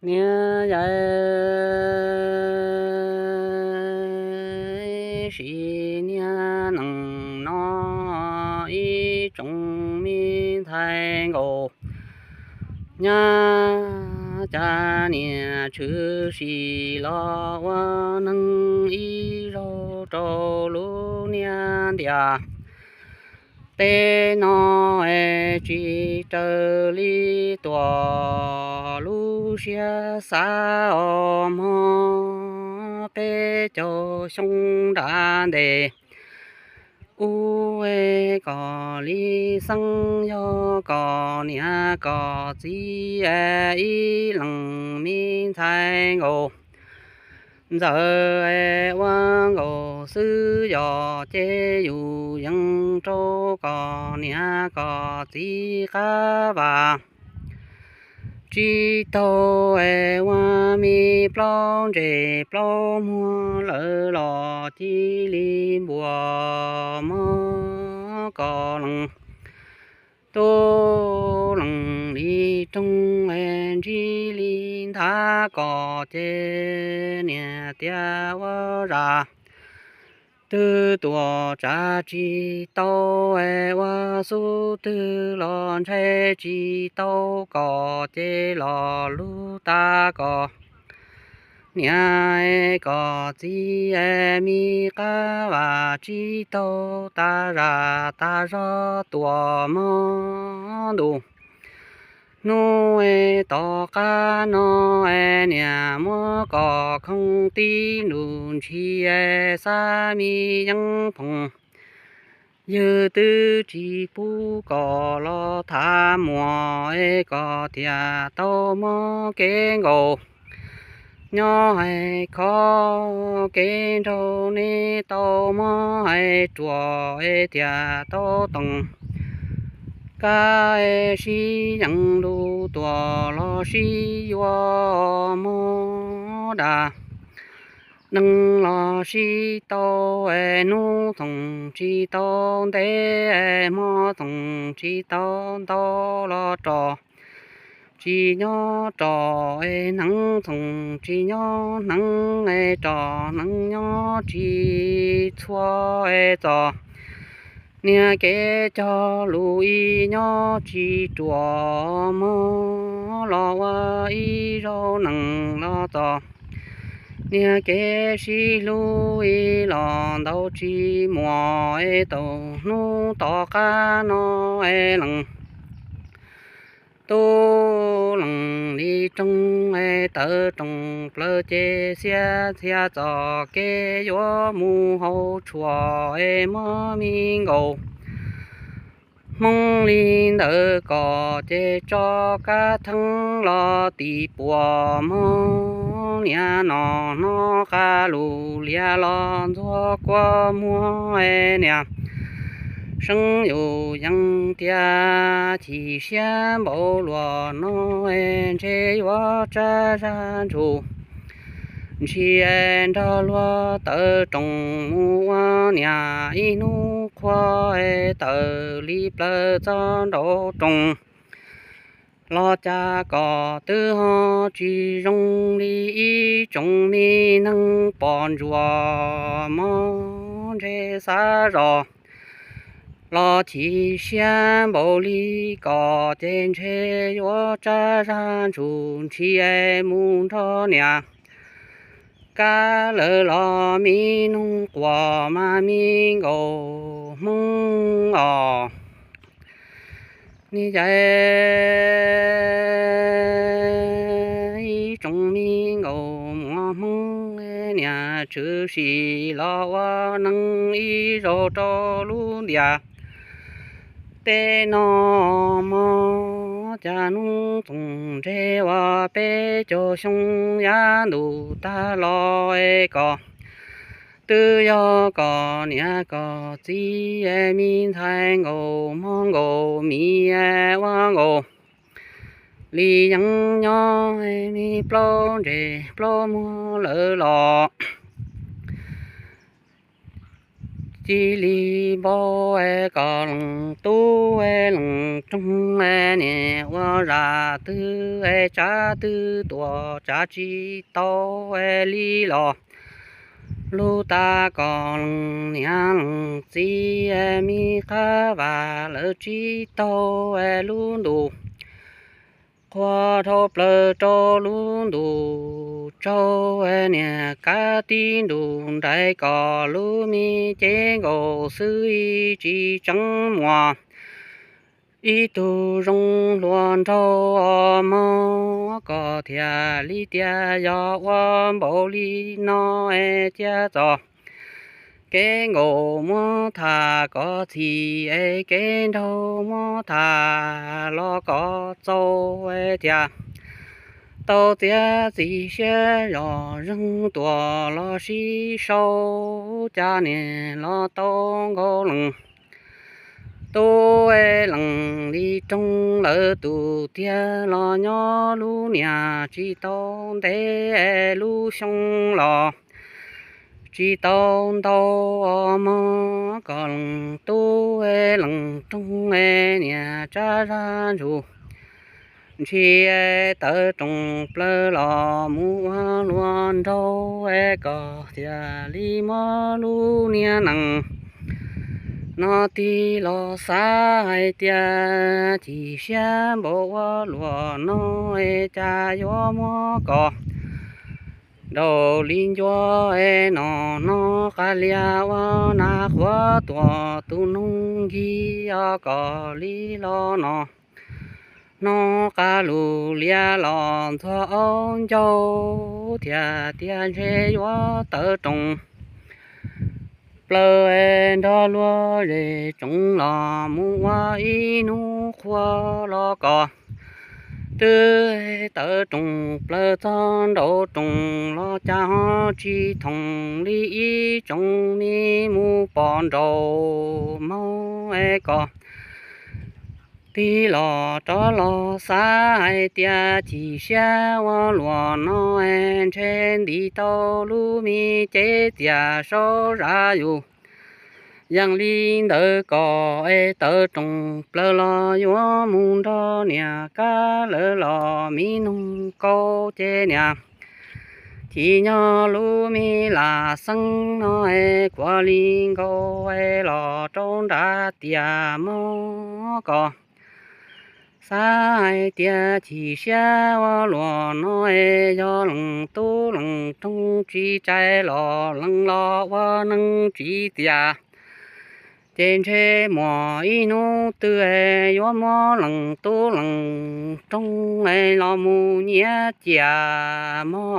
Niag yawm sis niag nees no ib tsoom me ntxhais nkaus, nyab cas niam tshwm sim los ua neeg ib zaug rau lub niag ntiaj teb no es tsis raws li tuam lub siab xav os mog. Peb caug xyoo nram ntes ub es kom li xeeb yog kom niam kom txiv es ib leeg me ntxhais nkaus ntxawm es ua nkaus xwb yog ces yus yees rau kom niam kom txiv qab vam. Tsis tau es ua me plaub ntses plaub muag lawm los cia li npuas mog kom lees tub lees li roog es ntsib li nthav kom ces niam tias ua zam twg tuam tsav tsis tau es ua xub twg los ntshai tsis tau kom ces los lug tas kom niam kom txiv es me qab vam tsis tau tas zam tas zog tuam mog ntuj. Hnub es tom qab no es niam muab kom khoov tib ntus ntshis es xav me yeeb phoom ywg twb tsis pub kom los tham muam es kom thiaj tau mob kev nkaus. Nyob hais khov kev nraug neb tau mob hais ruam es thiaj tau toom kab es sib yees lug tuam los sib yuav mog dam. Neeg los sib tau es hnub txoos tsis tau ntev es hmo txoos tsis tau ntau los rov tsis nyob rov es hneev txoos tsis nyob hneev es rov hneev nyob tsis txhua es txom niag kev cog lus ib nyob tsis ruam mog los ua ib zaug nees los txom niag kev sib hlub ib los ntau tsis muaj es tau hnub tom qab no es lees tub lees li roog es tawv roos plaws ces xiab txhia txoj kev yuav mus hauv tshuaj es mob mi nkaus. Hmoob li ntawd kom ces tso kab theeb los tim puas mog niam no hnob qab lus lias los ntxuag kua muag es niam seeb yus yees tias chim siab npaum luaj no es ntshe yuav tsab zaj ntsuj ntshis nrog luag tawv roos mus ua niam ib hnub qhua es tawm li plaws txog nraum roos los cas kom twb ho tsis zoo li ib tsoom me neeg pom ntsuas mog ntshe xav zoj los chim siab npaum li kom ces ntshe yuav tsab zaj ntsuj ntshis mus nrog niam kab lawm los mi noog quas mas mi nkaus Hmoob os. Niag yawm ib tsoom me nkaus muaj Hmoob niam tshwm sim los ua neeg ib zaug rau lub ntiaj teb no mog cas hnub txoos ntse uas peb caug xyoo yav ntuj tag los es kom twb yog kom niam kom txiv es me ntxhais nkaus mog nkaus mi es ua nkaus li yeeb nyob es me plaub ntses plaub muag lawm los Cia li npau kom leej tub leej roog, niam ua zaj twg tsav twg tuam tsav tsis tau li los, lub tag kom leej niam leej txiv me qab vam lawv tsis tau lub ntuj. Qhua dhau plaws rau lub ntuj tsaug, niam kab tib ntus nraim kom lub me cev nkaus xwb tsis tseev muas. Ib tug zoo hluas nraug mog, koj thiaj li tias yog ua npaum li no es cia txog kev nkaum muab tham kom txhim es kev nraug muab tham los kom txaus thiaj tau txiav txim siab zom zeeg tuam los sib sau, cas niam los tau nkaus leej tub leej li roog, lawv tus tiag los nyob lub niam tsis tau ntev lub xyoo los tsis tau ntau mog, kom leej tub leej roog niam tsab zaj ntsug ntshis tawv roos plaws los mus ua hluas nraug, kom thiaj li muab lub niag neej no tig los xav hais tias chim siab npaum ua luaj no, cas yuav muab kom nraum li ncua no, no qab lias ua nas qhuav tuam tus noog nkig os, kom li los no no qab lus lias los ntxuag aub ncaug, thiaj tias ntshe yuav tawv roos plaws nrog luag zej tsoom los mus ua ib hnub qhua los kom twb tawv roos plaws txog nraum roos los cas ho tsis thoom li ib tsoom me mus pom nraum moog es kom tig los rov los xav hais tias chim siab ua luaj no es ntshe ntim tau lub me cev txias sau zam yus. Yam li ntawd kom es tawv roos plaws los yuav mus nrog niam kab lawv los mi noog kaub ces niam chim nyob lub me lam xeeb no es kuav li nkaus es los rau nrad tias mog kom xav hais tias chim siab ua luaj no es yog leej tub leej roog tsis txais los leej los ua neeg tsis txias, ces ntshe muaj ib hnub twg es yuav muab leej tub leej roog es los mus nyiam ciam mog.